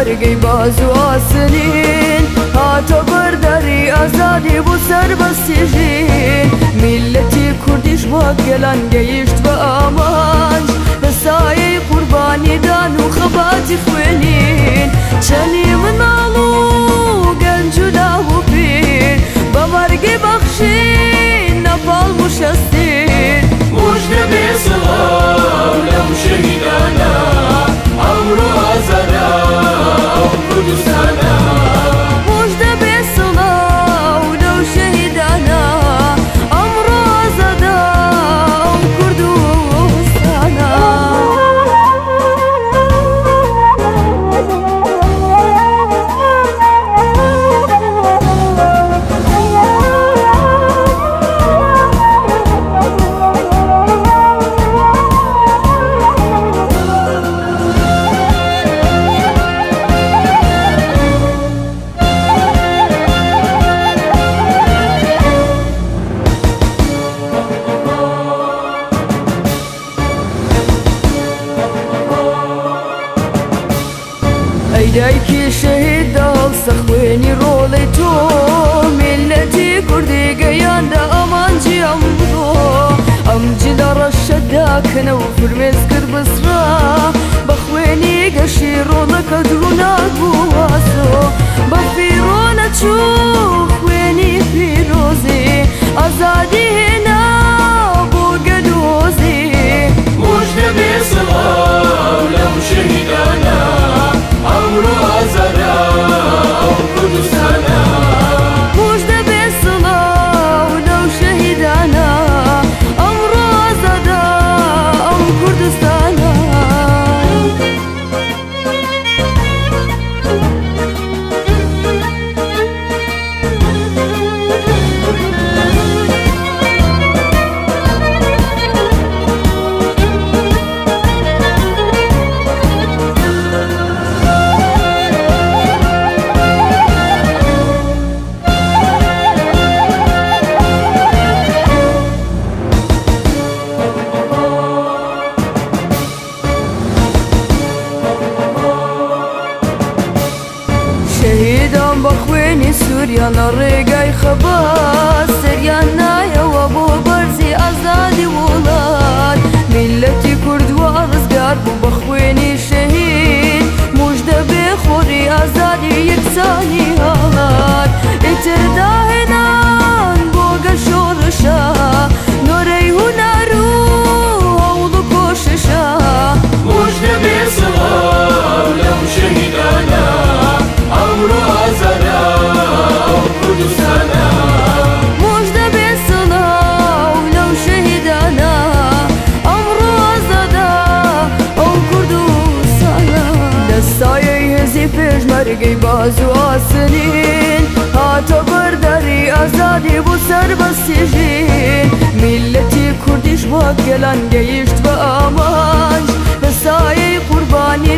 پێشمەرگەی باز و ئاسنین، هاتە بەردەری ئازادی بۆ سەربەستی ژین. میللەتی کوردیش وەک گەلان گەیشت بە ئامانج، لە سایەی قوربانیدان و خەباتی خوێنین. چەنی مناڵ و گەنج و لاو و پیر بە مەرگی بەخشین نەپاڵ موشەستین. مژدە بێ سڵاو لەو شەهیدانە، ئەمڕۆ ئازادە ئەو کوردستانە. مژدە بێ سڵاو لەو شەهیدانە، ئەمڕۆ ئازادە ئەو کوردستانە. ئەی دایکی شەهید داڵسە خوێنی ڕۆڵەی تۆ، میللەتی کوردی گەیاندە ئامانجی ئەمڕۆ. ئەم جلە ڕەشە داکنە و فرمێس کرد بسرا، بە خوێنی گەشی ڕۆڵەکە دروناک بوو ئاسۆ. بە فیڕۆ نەچوو خوێنی پیرۆزی، ئازادی هێنا بۆ گەلۆزی. مژدە بێ سڵاو لەو شەهیدانە، ئەمڕۆ ئازادە ئەو کوردستانە. مژدە بێ سڵاو لەو شەهیدانە، ئەمڕۆ ئازادە ئەو کوردستانە. شەهیدان بە خوێنی سووریان لە ڕێگای خەبات، سەریان نایەوە بۆ بەرزی ئازادی وڵات. میللەتی کورد وا ڕزگار بوو بە خوێنی شەهید، مژدە بێ خۆری ئازادی یەکسانی هەڵات. ئیتر داهێنان بۆ گەل شۆڕشە، نۆرەی هونەر و هەوڵ و کۆششە. مژدە بێ سڵاو لەو شەهیدانە، ئەمڕۆ ئازادە ئەو کوردستانە. مژدە بێ سڵاو لەو شەهیدانە، ئەمڕۆ ئازادە ئەو کوردستانە. لە سایەی هێزی پێشمەرگەی باز و ئاسنین، هاتە بەردەری ئازادی بۆ سەربەستی ژین. میللەتی کوردیش وەک گەلان گەیشت بە ئامانج، لە سایەی قوربانیدان